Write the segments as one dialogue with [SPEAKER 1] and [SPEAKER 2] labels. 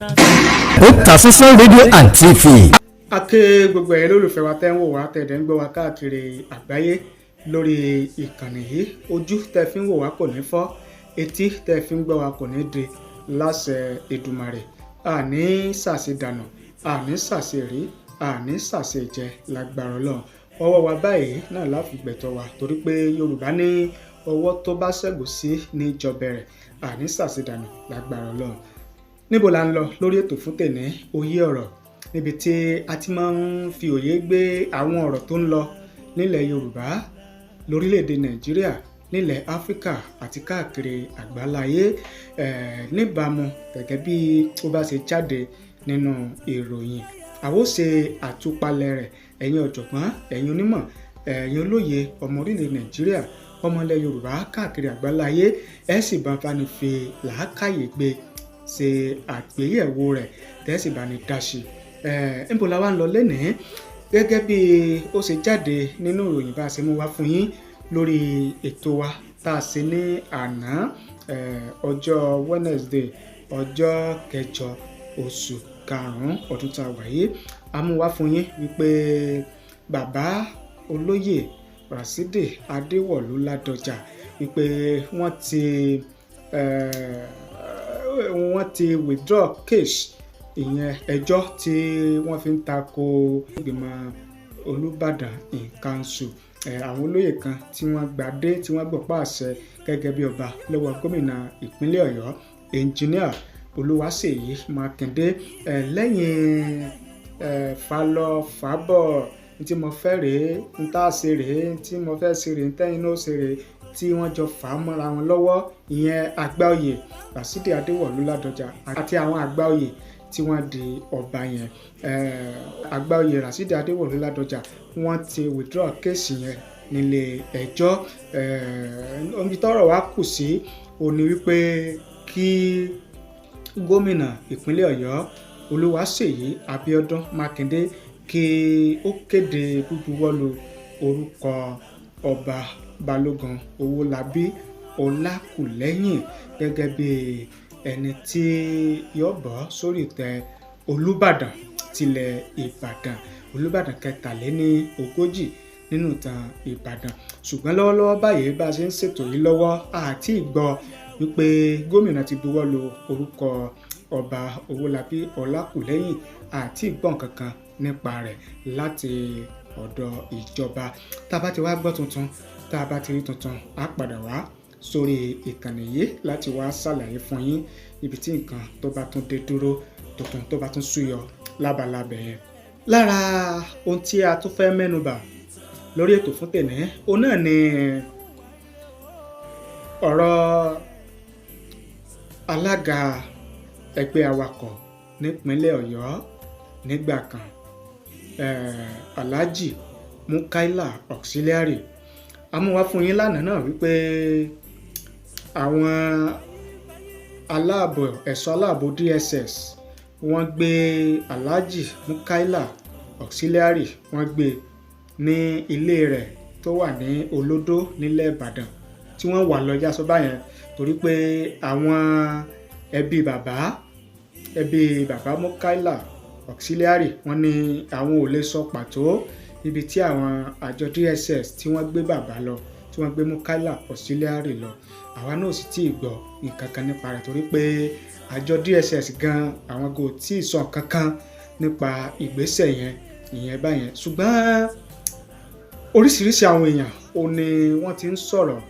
[SPEAKER 1] Otasansan rédíò and TV.
[SPEAKER 2] A kí gbogbo ẹ̀yin olólùfẹ́ wa tẹ́ ń wò wá, tẹ́ ń gbọ́ wá káàkiri àgbáyé lórí ìkànnì yìí. Ojú tẹ́ fi ń wò wá kò ní fọ́, etí tẹ́ fi ń gbọ́ wá kò ní di láṣẹ Èdùmàrè. Àní ṣàṣedànù, àní ṣàṣerí, àní ṣàṣejẹ lágbára Ọlọ́run. Ọwọ́ wa báyìí náà láfi gbẹ̀tọ̀ wa, torí pé Yorùbá ní ọwọ́ tó bá ṣẹ́gun sí ní jọbẹ̀rẹ̀. Àní ṣàṣedànù lágbára Ọlọ́run. Níbo la ń lọ lórí ètò fún tèní? Òye ọ̀rọ̀, níbi tí a ti máa ń fi òye gbé àwọn ọ̀rọ̀ tó ń lọ nílẹ̀ Yorùbá, lórílẹ̀‐èdè Nàìjíríà, nílẹ̀ Áfíríkà àti káàkiri àgbáláyé, níbàámu gẹ́gẹ́ bí ó bá ṣe jáde nínú ìròyìn. Àwọn ó ṣe àtúpalẹ̀ rẹ̀. Ẹ̀yin ọ̀jọ̀gbọ́n, ẹ̀yin onímọ̀, ẹ̀yin olóye ọmọ orílẹ̀ Nàìjíríà, ọmọ ilẹ̀ Yorùbá káàkiri àgbáláyé, ẹ̀ sì bá bá ní fi làákàyè gbé, ṣe àgbéyẹ̀wò rẹ̀, tẹ́ sì bá ní dá sí i. Níbo la wá ń lọ lénìí? Gẹ́gẹ́ bí ó ṣe jáde nínú ìròyìn bá a ṣe mú wá fún yín lórí ètò wa tá a ṣe ní àná, ọjọ́ Wednesday, ọjọ́ 8 oṣù 5 ọdún tá a wà yìí, a mú wá fún yín wípé bàbá olóyè Rasidi Adéwọ̀lú Ládọjà, wípé wọ́n ti withdraw case, ìyẹn ẹjọ́ tí wọ́n fi ń tako ìgbìmọ̀ Olúbàdàn in council, àwọn olóyè kan tí wọ́n gbadé, tí wọ́n gbọ̀pá àṣẹ gẹ́gẹ́ bí ọba lọ́wọ́ gómìnà ìpínlẹ̀ Ọ̀yọ́, Ẹnjìníà Olúwaṣèyí Mákindé, lẹ́yìn falọ fàbọ̀, tí mo fẹ́ rèé, n tá a ṣe rèé, tí mo fẹ́ ṣe rèé, tẹ́yìn náà ṣe rèé, tí wọ́n jọ fà á mọ́ra wọn lọ́wọ́, ìyẹn àgbáòye Rasidi Adéwọ̀lú Ládọjà àti àwọn àgbáòye tí wọ́n di ọba yẹn, àgbáòye Rasidi Adéwọ̀lú Ládọjà, wọ́n ti withdraw case yẹn nílé ẹjọ́. Ibi tọ́rọ̀ wá kù sí òní wípé kí gómìnà ìpínlẹ̀ Ọ̀yọ́, Olúwaṣèyí Abíọ́dún Mákindé, kí ó kéde bíbuwọ́lù orúkọ Ọba Balógun Owólabí Ọlákùlẹ́hìn gẹ́gẹ́ bí ẹni tí yóò bọ́ sórí ìtẹ́ Olúbàdàn tilẹ̀ Ìbàdàn, Olúbàdàn 43 nínú ìtàn Ìbàdàn. Ṣùgbọ́n lọ́wọ́lọ́wọ́ báyìí, bá a ṣe ń ṣètò yìí lọ́wọ́, àti ìgbọ́ wípé gómìnà ti buwọ́ lu orúkọ Ọba Owólabí Ọlákùlẹ́hìn, àti ìgbọ́n kankan nípa rẹ̀ láti ọ̀dọ̀ ìjọba. Tá a bá ti wá gbọ́ tuntun, tá a bá ti rí tuntun, á padà wá sórí ìkànnì yìí láti wá ṣàlàyé fún yín ibi tí nǹkan tó bá tún dé dúró, tuntun tó bá tún súyọ lábalábẹ́ yẹn. Lára ohun tí a tún fẹ́ mẹ́nubà lórí ètò fún tèní, òun náà ni ọ̀rọ̀ alága ẹgbẹ́ awakọ̀ nípínlẹ̀ Ọ̀yọ́ nígbà kan, Alhaji Mukaila Auxiliary. A mú wá fún yín lánàá náà wípé àwọn aláàbò, ẹ̀ṣọ́ aláàbò DSS, wọ́n gbé Alhaji Mukaila Auxiliary, wọ́n gbé ní ilé rẹ̀ tó wà ní Olódó nílẹ̀ Ìbàdàn, tí wọ́n wà lọ yásọ báyẹn, torí pé àwọn ẹbí bàbá Mukaila Auxiliary, wọ́n ní àwọn ò lè sọ pàtó ibi tí àwọn àjọ DSS tí wọ́n gbé bàbá lọ, tí wọ́n gbé Mukaila Auxiliary lọ. Àwa náà sì tí ì gbọ́ nǹkan kan nípa rẹ̀, torí pé àjọ DSS gan, àwọn kò tí ì sọ nǹkan kan nípa ìgbésẹ̀ yẹn, ìyẹn báyẹn. Ṣùgbọ́n oríṣiríṣi àwọn èèyàn ò ní wọ́n ti ń sọ̀rọ̀,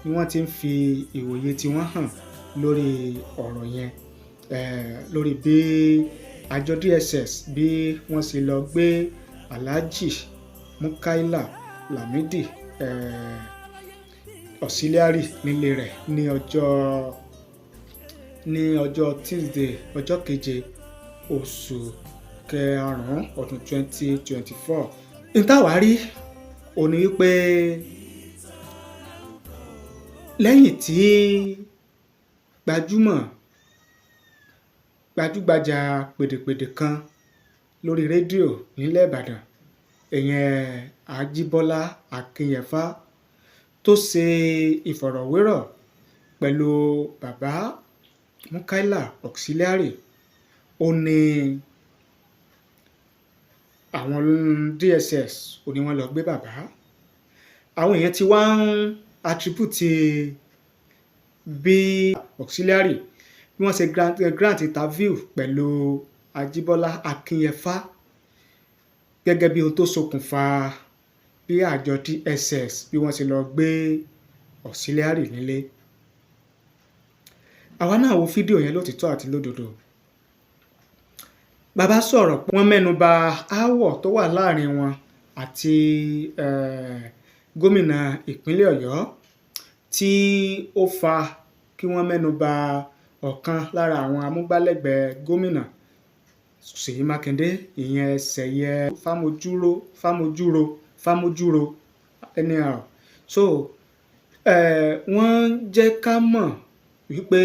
[SPEAKER 2] ni wọ́n ti ń fi ìwòye tí wọ́n hàn lórí ọ̀rọ̀ yẹn, lórí bí àjọ DSS bí wọ́n ṣe lọ gbé Alhaji Mukaila Lamidi Auxiliary nílé rẹ̀ ní ọjọ́ Tuesday, ọjọ́ 7 oṣù 5 ọdún 2024. Nítawárí òní wípé lẹ́yìn tí gbajúmọ̀ gbajúgbajà pèdèpèdè kan lórí rédíò nílẹ̀ Ìbàdàn, ìyẹn Ajíbọ́lá Akínyẹfà, tó ṣe ìfọ̀rọ̀wérọ̀ pẹ̀lú bàbá Mukaila Auxiliary, Ó ní àwọn DSS ó ní wọ́n lọ gbé bàbá. Àwọn èèyàn ti wá ń attribute bí Auxiliary bí wọ́n ṣe grant interview pẹ̀lú Ajíbọ́lá Akínyẹfà gẹ́gẹ́ bí ohun tó ṣokùnfà bí àjọ DSS bí wọ́n ṣe lọ gbé Auxiliary nílé. Àwa náà wo fídíò yẹn. Lótìtọ́ àti lódodo, bàbá sọ̀rọ̀, wọ́n mẹ́nu bà aáwọ̀ tó wà láàrin wọn àti gómìnà ìpínlẹ̀ Ọ̀yọ́ tí ó fa kí wọ́n mẹ́nu bà ọ̀kan lára àwọn amúgbálẹ́gbẹ̀ẹ́ gómìnà Ṣèyí Mákindé, ìyẹn Ṣẹ̀yẹ Fámojúró Fámojúro Fámojúro anyhow. So wọ́n jẹ́ ká mọ̀ wípé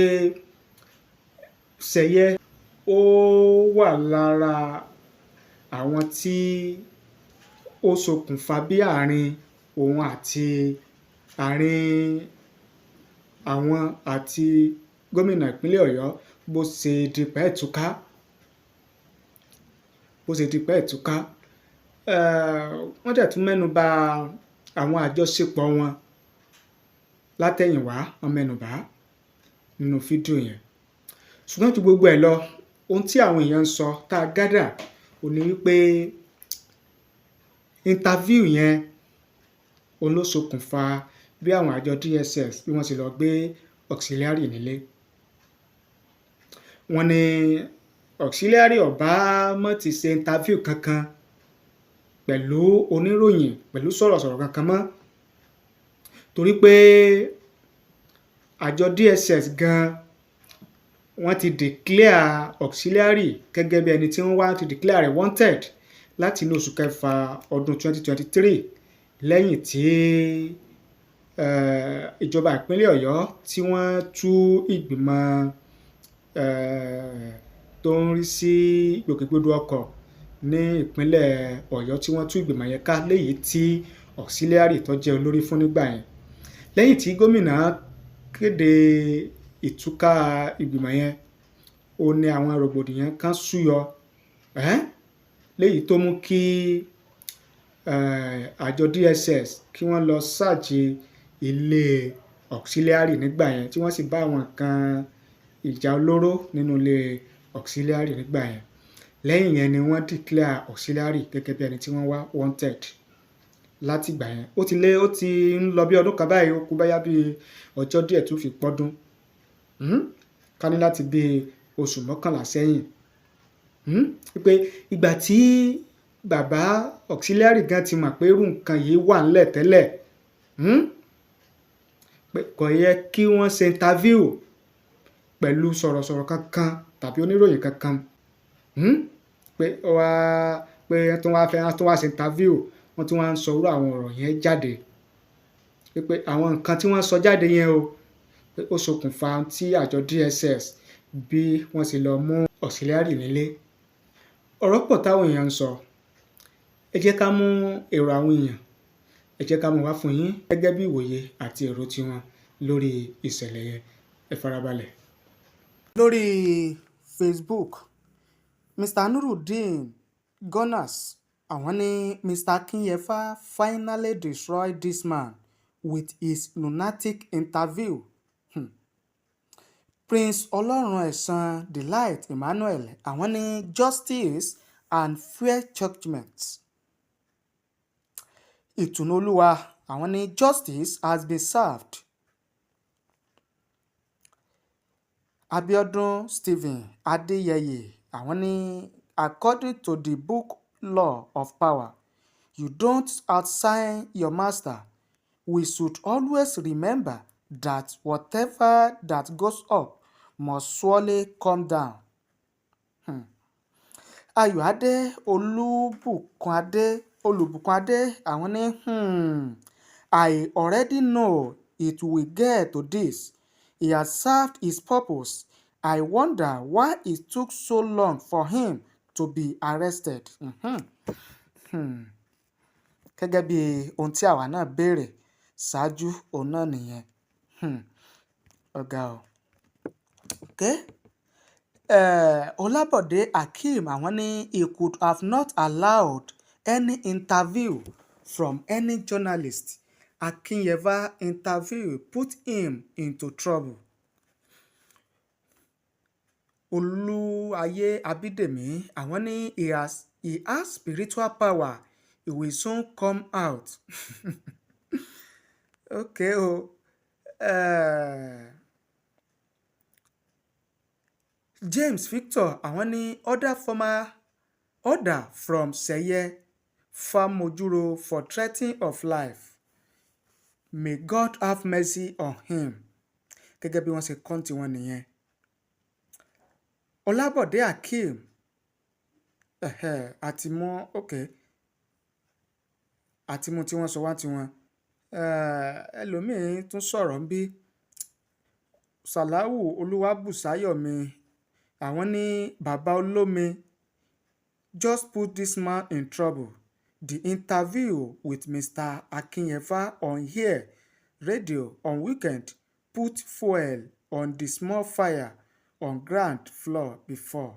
[SPEAKER 2] Ṣẹ̀yẹ ó wà lára àwọn tí ó ṣokùnfà bí àárín òun àti àárín àwọn àti gómìnà ìpínlẹ̀ Ọ̀yọ́ bó ṣe di pẹ́ẹ̀túká, bó ṣe di pẹ́ẹ̀túká. Wọ́n dẹ̀ tún mẹ́nu bà àwọn àjọṣepọ̀ wọn látẹ̀yìnwá, wọ́n mẹ́nu bà á nínú fídíò yẹn. Ṣùgbọ́n ju gbogbo ẹ̀ lọ, ohun tí àwọn èèyàn ń sọ tá a gather ò ní wípé interview yẹn òun ló ṣokùnfà bí àwọn àjọ DSS bí wọ́n ṣe lọ gbé Auxiliary nílé. Wọ́n ní Auxiliary ọ̀bá mọ́ ti ṣe interview kankan pẹ̀lú oníròyìn, pẹ̀lú sọ̀rọ̀sọ̀rọ̀ kankan mọ́, torí pé àjọ DSS gan wọ́n ti declare Auxiliary gẹ́gẹ́ bí ẹni tí wọ́n wá, ti declare rẹ̀ wanted láti inú oṣù kẹfà ọdún 2023, lẹ́yìn tí ìjọba ìpínlẹ̀ Ọ̀yọ́ tí wọ́n tú ìgbìmọ̀ tó ń rí sí ìgbòkègbodò ọkọ̀ ní ìpínlẹ̀ Ọ̀yọ́, tí wọ́n tú ìgbìmọ̀ yẹn ká, léyìí tí Auxiliary tó jẹ́ olórí fún nígbà yẹn. Lẹ́yìn tí gómìnà kéde ìtúká ìgbìmọ̀ yẹn, ó ní àwọn rògbòdìyàn kan súyọ léyìí tó mú kí àjọ DSS kí wọ́n lọ search ilé Auxiliary nígbà yẹn, tí wọ́n sì bá àwọn nǹkan ìjà olóró nínú ilé Auxiliary nígbà yẹn. Lẹ́yìn yẹn ni wọ́n declare Auxiliary gẹ́gẹ́ bí ẹni tí wọ́n wá, wanted, látìgbà yẹn. Ó ti lé, ó ti ń lọ bí ọdún kan báyìí, ó kú báyá bí ọjọ́ díẹ̀ tó fi pọ́dún. Ká ní láti bí oṣù 11 sẹ́yìn, pé ìgbà tí bàbá Auxiliary gan ti mọ̀ pé irú nǹkan yìí wà ńlẹ̀ tẹ́lẹ̀, pé kò yẹ kí wọ́n ṣe interview pẹ̀lú sọ̀rọ̀sọ̀rọ̀ kankan tàbí oníròyìn kankan, pé wá pé tó wá fẹ́ tó wá ṣe interview, wọ́n tún wá ń sọ irú àwọn ọ̀rọ̀ yẹn jáde, pé àwọn nǹkan tí wọ́n sọ jáde yẹn o, pé ó ṣokùnfà tí àjọ DSS bí wọ́n ṣe lọ mú Auxiliary nílé. Ọ̀rọ̀ pọ̀ táwọn èèyàn ń sọ. Ẹ jẹ́ ká mú èrò àwọn èèyàn, ẹ jẹ́ ká mú wá fún yín gẹ́gẹ́ bí ìwòye àti èrò tiwọn lórí ìṣẹ̀lẹ̀ yẹn. Ẹ farabalẹ̀. Lórí Facebook, Mr Nurudeen Gunners, àwọn ní, "Mr Akinyefa finally destroyed this man with his lunatic interview." Prince Ọlọ́runẹ̀sán Delight Emmanuel, àwọn ní, "Justice and fair judgement." Ìtùnú Olúwa, àwọn ní, "Justice has been served." Abiodun Stephen Adeyeye, àwọn ní, "According to the book Law of Power, you don't outshine your master. We should always remember that whatever that goes up must surely come down." Ayọ̀adé Olùbùkúnadé Olùbùkúnadé, àwọn ní, "I already know it will get to this. He has served his purpose. I wonder why it took so long for him to be arrested." Gẹ́gẹ́ bí ohun tí àwa náà béèrè ṣáájú, òun náà nìyẹn. Ọ̀gá o. Okay. Ọlábọ̀dé Akeem, àwọn ní he could have not allowed any interview from any journalist. Akinyeva interview put him into trouble. Olúayé Abídèmí, àwọn ní he has spiritual power, he will soon come out. Okay o. James Victor, àwọn ní order from Seye Famojuro for threatening of life, may God have mercy on him. Gẹ́gẹ́ bí wọ́n ṣe kọ́ tiwọn nìyẹn. Ọlábọ̀dé Akeem, àti mú, okay, àti mú tí wọ́n sọ wá tiwọn. Ẹlòmíín tún sọ̀rọ̀ ń bí, Sàláwù Olúwàbùsáyọ̀mí, àwọn ní baba olómi just put this man in trouble. The interview with Mr. Akinyeva on here radio on weekend put fuel on the small fire on ground floor before.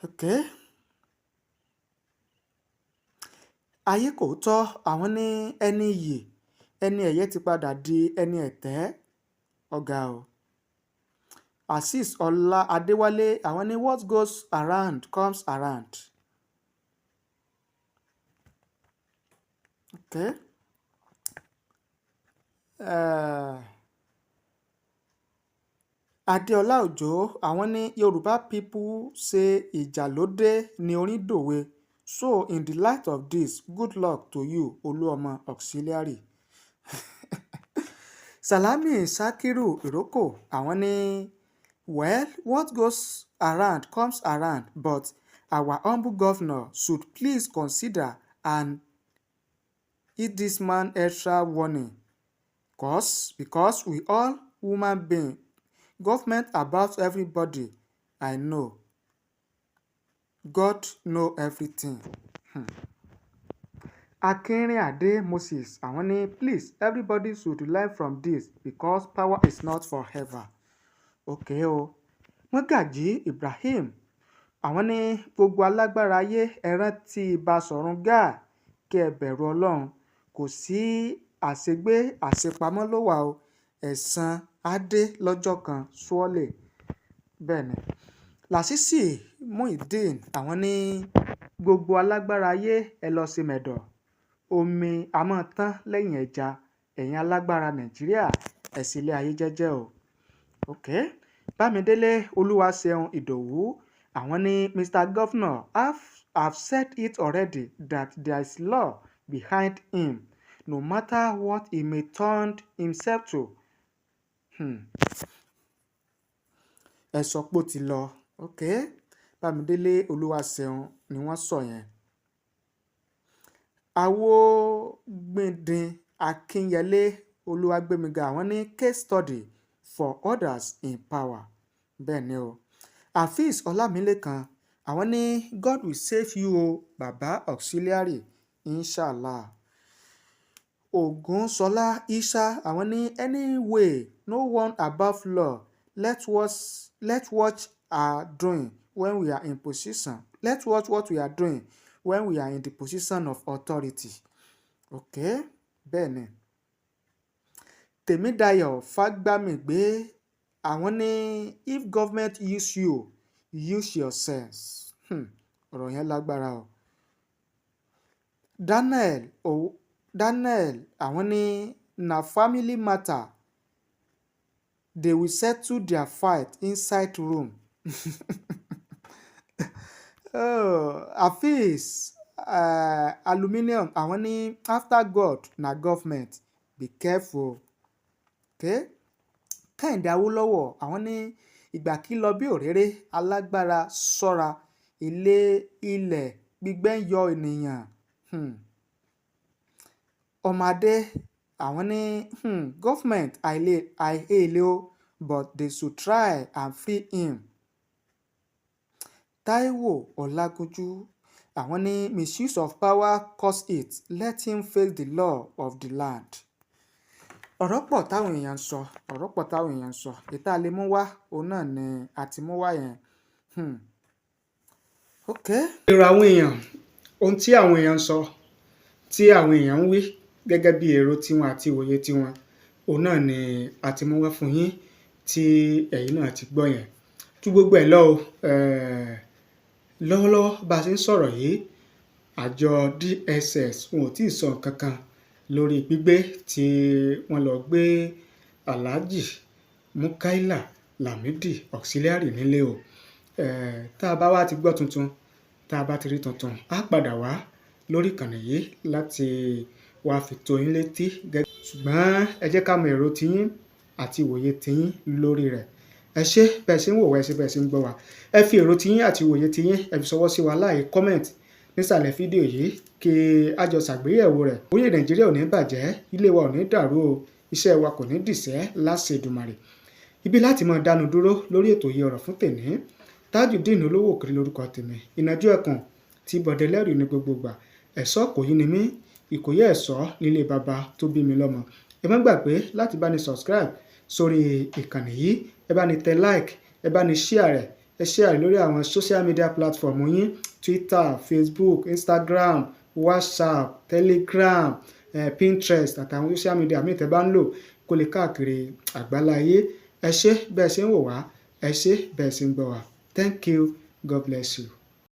[SPEAKER 2] Okay. Ayé kò tọ́, àwọn ní ẹni iyì ẹni ẹ̀yẹ ti padà di ẹni ẹ̀tẹ́, ọ̀gá o. Azeez Ọlá Adéwálé, àwọn ní what goes around comes around. Okay. Adéọlá Òjó, àwọn ní Yorùbá people say ìjà ló dé ní orin dòwe, so in the light of this, good luck to you, Olúọmọ Auxiliary. Salami Sakiru Iroko, àwọn ní well, what goes around comes around, but our humble governor should please consider and hit this man extra warning because we all human being, government above everybody, I know God know everything. Akinrinade Moses, àwọn ní please, everybody should learn from this because power is not forever. Okay o. Mọ́gàjí Ibrahim, àwọn ní gbogbo alágbára ayé, ẹ rántí Báṣọ̀run Gáà, kí ẹ bẹ̀rù Ọlọ́run, kò sí àṣegbé àṣepamọ́ ló wà o, ẹ̀san á dé lọ́jọ́ kan surely. Bẹ́ẹ̀ ni. Lásìsì Muideen, àwọn ní gbogbo alágbára ayé, ẹ lọ́ọ́ ṣe mẹ̀dọ̀, omi á máa tán lẹ́yìn ẹja, ẹ̀yin alágbára Nàìjíríà, ẹ ṣe ilé ayé jẹ́jẹ́ o. Okay. Bámidélé Olúwaṣeun Ìdòwú, àwọn ní Mr. Governor have said it already that there is law behind him no matter what he may turn himself to. Ẹ sọ pé ó ti lọ. Okay. Bámidélé Olúwaṣeun ni wọ́n sọ yẹn. Awógbìndín Akinyele Olúwàgbémiga, àwọn ní case study for others in power. Bẹ́ẹ̀ ni o. Afeez Ọlámilékan, àwọn ní God will save you o, baba auxiliary, inshallah. Ògúnṣọlá Isah, àwọn ní anyway, no one above law, let's watch are doing when we are in position, let's watch what we are doing when we are in the position of authority. Okay, bẹ́ẹ̀ ni. Tèmídayọ̀ Fágbàmígbé, àwọn ní if government use you, use your sense. Ọ̀rọ̀ yẹn lágbára o. Daniel, oh, Daniel, àwọn ní na family matter, they will settle their fight inside room. Oh, Afeez Aluminium, àwọn ní after God na government, be careful. Okay. Kẹ́hìndé Awólọ́wọ̀, àwọn ní ìgbà kí lọ bí òréré, alágbára ṣọ́ra, ilé ilẹ̀ gbígbẹ́ ń yọ ènìyàn. Ọmọadé, àwọn ní government I hail o, but they should try and free him. Taiwo Ọlágúnjú, àwọn ní misuse of power cause it, let him face the law of the land. Ọ̀rọ̀ pọ̀ táwọn èèyàn ń sọ, ọ̀rọ̀ pọ̀ táwọn èèyàn ń sọ. Ìta lè mú wá, òun náà ni a ti mú wá yẹn. Ok. Èrò àwọn èèyàn, ohun tí àwọn èèyàn ń sọ, tí àwọn èèyàn ń wí gẹ́gẹ́ bí èrò tiwọn àti ìwòye tiwọn, òun náà ni a ti mú wá fún yín tí ẹ̀yin náà ti gbọ́ yẹn. Ju gbogbo ẹ̀ lọ o, lọ́wọ́lọ́wọ́ bá a ṣe ń sọ̀rọ̀ yìí, àjọ DSS wọn ò tí ì sọ nǹkan kan lórí gbígbé tí wọ́n lọ gbé Alhaji Mukaila Lamidi Auxiliary nílé o. Tá a bá wá ti gbọ́ tuntun, tá a bá ti rí tuntun, á padà wá lórí ìkànnì yìí láti wá fi tó yín létí. Ṣùgbọ́n ẹ jẹ́ ká mọ èrò tiyín àti ìwòye tiyín lórí rẹ̀. Ẹ ṣé bẹ́ẹ̀ ṣe ń wò wá, ẹ ṣé bẹ́ẹ̀ ṣe ń gbọ́ wa. Ẹ fi èrò tiyín àti ìwòye tiyín, ẹ fi ṣọwọ́ sí wa láì comment nísàlẹ̀ fídíò yìí kí a jọ ṣàgbéyẹ̀wò rẹ̀. Orílẹ̀ Nàìjíríà ò ní bàjẹ́, ilé wa ò ní dàrú o, iṣẹ́ wa kò ní dìṣẹ́ láṣẹ Èdùmàrè. Ibi láti máa dánu dúró lórí ètò yìí, ọ̀rọ̀ fún tèní. Tajudeen Olówó Òkèrè lórúkọ tèmi, ìnàjú ẹkùn tí bọ̀dẹ̀ lẹ́rù ní gbogbo ìgbà. Ẹ̀ṣọ́ kò yí ni mí, Ìkòyí ẹ̀ṣọ́ nílé baba tó bí mi lọ́mọ. Ẹ má gbàgbé láti bá ní subscribe sórí ìkànnì yìí, ẹ bá ní tẹ like, ẹ bá ní share rẹ̀, ẹ share rẹ̀ lórí àwọn social media platform yín: Twitter, Facebook, Instagram, WhatsApp, Telegram, Pinterest àtàwọn social media míì tẹ́ bá ń lò, kó lè káàkiri àgbáláyé. Ẹ ṣé bẹ́ẹ̀ ṣe ń wò wá, ẹ ṣé bẹ́ẹ̀ ṣe ń gbọ́ wá. Thank you, God bless you.